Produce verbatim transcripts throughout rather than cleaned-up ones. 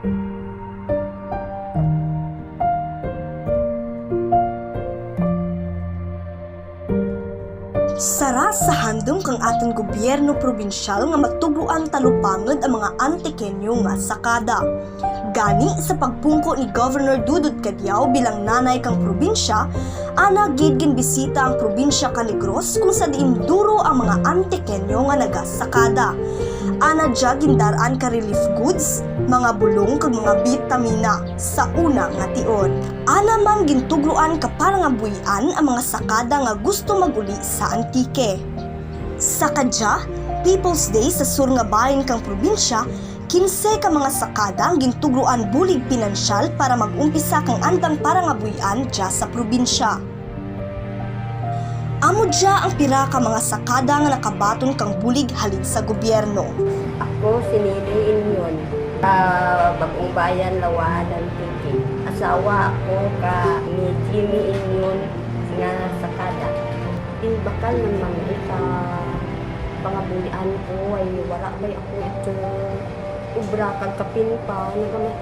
Sara sa handum kang atun gobyerno probinsyal nga matugroan talupangud ang mga Antiqueño nga sakada. Gani, sa pagpungko ni Governor Dodod Cadiao bilang nanay kang probinsya, ana gid ginbisita ang probinsya ka Negros kung sa diin duro ang mga Antiqueño nga nagasakada. Ana dya gindar-an ka relief goods, mga bulong kag mga bitamina sa una nga tion. Ana man gintugroan ka parangabuhian ang mga sakada nga gusto mag-uli sa Antique. Sa kadya, People's Day sa sur nga bahin kang probinsya, kinse ka mga sakada ang gintugroan bulig pinansyal para mag-umpisa kang andang parangabuhian dya sa probinsya. Amo dya ang pira ka mga sakada nga nakabaton kang bulig halin sa gobyerno. Ako si Nini Inyon, sa Bag-ong Bayan, Laua-an, Antique. Asawa ako kang Jimmy Inyon nga sakada. Di bakal man man ka pangabuhian ko, ay wara bay ako ito obra kag kapin pa, naga may,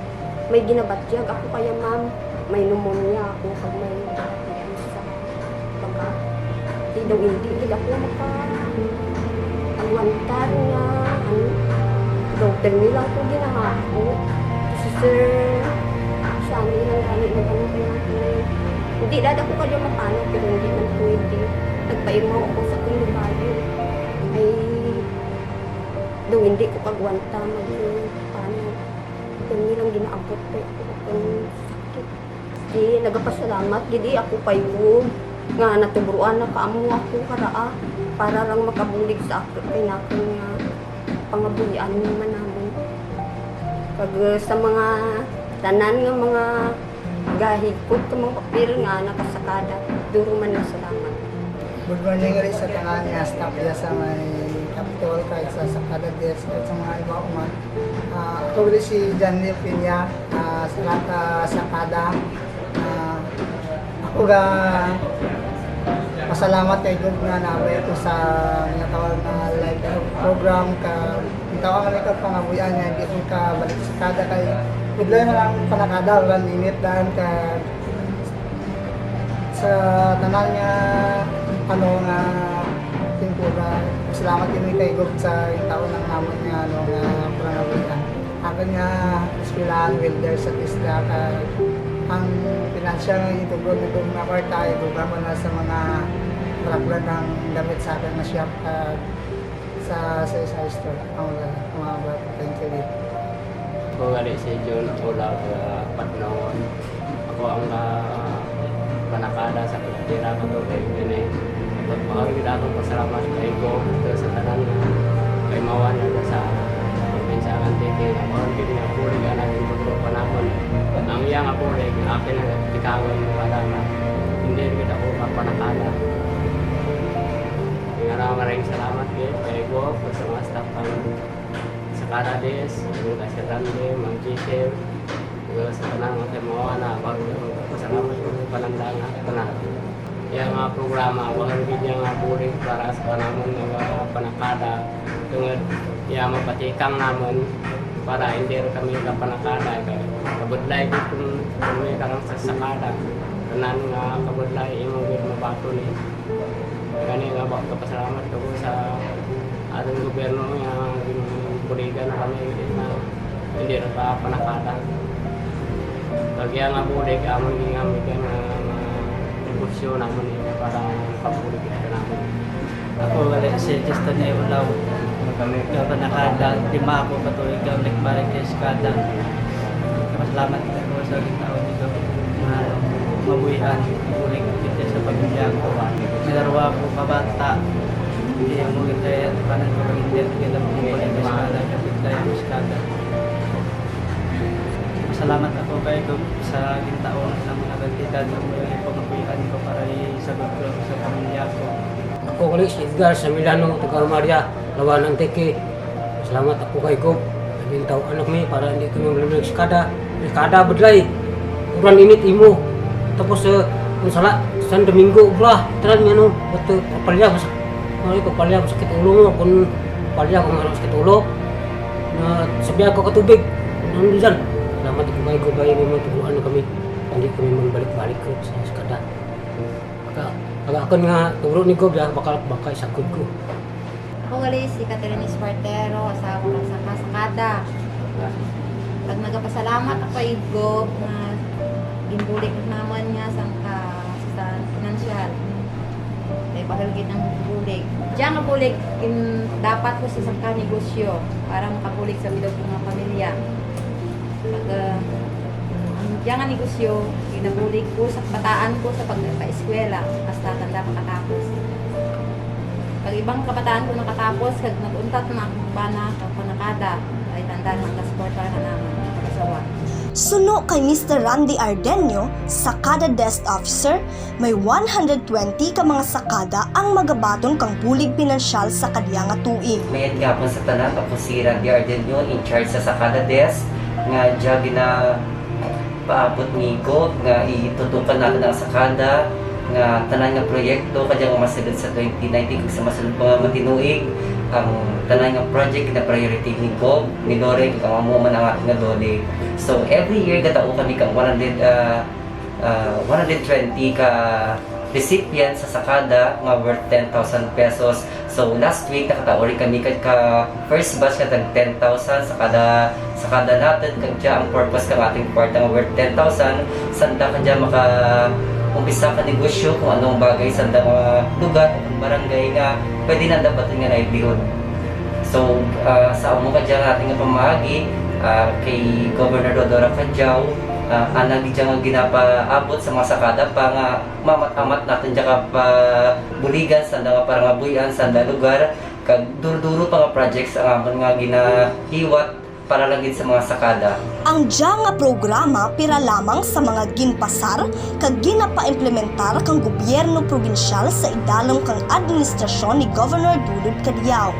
may ginabatyag ako kaya, ma'am, may pneumonia ako, kag may ginabatyag sa baga. Di daw indi gid ako makaagwantar nga, ano, daw pirmi lang ko ginahako. Si Sir Shani lang gani nag-ano kay ako. Indi dad ako kadya mapanaw, pero indi man pwede. Nagpaimaw ako sa akun babaye. Ay, daw indi ko kaagwanta magpanaw. Pirmi lang ginaabot kay ako akun sakit. Di, nagapasalamat gid ako kay Gob nga natugroan na kamo ako karaa para lang makabulig sa ako kay nakun nga pangabuhian man namun. Kag sa mga tanan nga mga gahigpot ka mga papel nga nakasakada, duro man nga salamat. Good morning ri sa tanan nga staff dya sa may Capitol, kag sa sakada dya, kag sa mga iba man. Ah, ako ri si Janley Piña, ah, sa lahat, ah, sakada. Ah, ako gapasalamat kay Gob nga naabay ako sa ginatawag nga live program, kag gintaw-an kami kang pangabuhian nga indi ko kabalik sakada kay budlay man ang panakada, uran init daan, kag sa tanan nga, ano, nga tingkura, salamat kami kay Gob sa gintaw-an namun nga, ano, nga pangabuhian. Akun nga eskwelahan welder sa TESDA, kag ang pinansyal nga gintugro ni Gob nga kwarta, itugang ko na sa mga marakulan nga gamit sa akun nga shop, kag sa, sa, sa store. Ang wara, mga bata, thank you, Gob. Ako gali si John Olav, ah, Patnongon. Ako ang, ah, panakada sa pira ka tuig dinhi. Kag bahul gid akun pasalamat kay Gob sa tanan nga kaimawan niya sa probinsya kang Antique. Bahul gid nga bulig ana gintugro kanamun. Ang iya nga bulig, akun nga tikawan mo kada nga indi gid ako mapanakada. Nga, maraming salamat gid kay Gob, sa mga staff kang sakada dya, kang Sir Randy, Ma'am Giselle, kag sa tanan nga kaimawan na, bahul gid pasalamat ko sa panandang nga tanan. Iya nga programa, bahul gid nga bulig para sa kanamun nga panakada. Tungud iya mapatikang namun para indi run kami kapanakada, kay kabudlay gid kun kami karang sa sakada. Tanan nga kabudlay imo gid mabaton, eh. Gani nga ba, gapasalamat ako sa atun gobyerno nga ginbuligan na kami, nga indi run kapanakada. Kag iya nga bulig, amun gingamit nga, nga negosyo namun, eh, para makabulig kanamun. Ako gali si Justin A. Olaw. Kapanakada, lima ako ka tuig ka nagbalik kay sakada. Pasalamat ako sa gintaw-an ni Gob nga mabuhian, bulig gid sa pamilya ko. May darwa ako ka bata. Indi amo gid kay tanan ko gid, indi gid ako mabulig kay sakada, kapit kay sakada. Pasalamat ako kay Gob sa gintaw-an nga mga kantidad nga mabuhian ko para isagod ko sa pamilya ko. Ako gali si Edgar Samilano, taga Maria, Laua-an, Antique. Salamat ako kay Gob. Gintaw-an kami para indi kami mabulig sakada. Sakada budlay. Uran init imo. Tapos, eh, kun sala, San Domingo, ubra. Tanan nga, ano, bato, kapalya, mas-, ano, kapalya, masakit ulo mo. Kun kapalya, kun ano, masakit ulo. Na, sabihan ko ka tubig. Ano dyan? May gubay, may mga tuguan kami, hindi kami magbalik-balik ko sa sakada. Aga, aga akon nga tugro ni Gob, ya, bakal, bakal sakod ko. Ako gali si Catherine Espartero, asawa kang sangka sakada. Kag nagapasalamat ako kay Gob nga ginbulig namun nga sangka sa pinansyal. Kay bahul gid ang bulig. Dya nga bulig, gin-, dapat ko sa sangka negosyo para makabulig sa bilog nga pamilya. Kag, ah, ang dya nga negosyo, ginabulig ko sa kabataan ko sa pagpaeskwela, hasta tanda makatapos. Kag iba nga kabataan ko nakatapos, kag nag-untat na akun bana kag panakada, kay tanda nga gasuporta na namun, mag-asawa. Suno kay Mister Randy Ardenio, Sakada Desk Officer, may one hundred twenty ka mga sakada ang magabaton kang bulig pinansyal sa kadya nga tuig. Mayad nga hapon sa tanan, ako si Randy Ardenio, in charge sa Sakada Desk, nga dya ginapaabot ni Gob nga itutukan natun ang sakada, nga tanan nga proyekto kadya nga masulod sa twenty nineteen kag sa masulod pa nga mga tinuig, ang tanan nga project gina-priority ni Gob, ni Loren, kag amo man ang atun nga DOLE. So, every year gatao kami kang one hundred, ah, ah, one hundred twenty ka recipient sa sakada nga worth ten thousand pesos. So, last week, nakatao run kami ka, ka first batch nga tag ten thousand sakada, sakada natun, kag dya ang purpose kang atun kwarta nga worth ten thousand, sanda kadya makaumpisa ka negosyo kon ano ang bagay, sanda nga lugar o barangay nga pwede nanda baton nga livelihood. So, ah, sa amo kadya nga atun nga pamaagi, ah, kay Governor Rhodora Cadiao, ah, ana gid dya nga ginapaabot sa mga sakada pa nga maamat-amat natun dya ka pabuligan, sanda nga parangabuy-an, sanda lugar, kag duro-duro pa nga projects ang amun nga ginahiwat para lang gid sa mga sakada. Ang dya nga programa pira lamang sa mga ginpasar kag ginapaimplementar kang gobyerno probinsyal sa idalum kang administrasyon ni Governor Dodod Cadiao.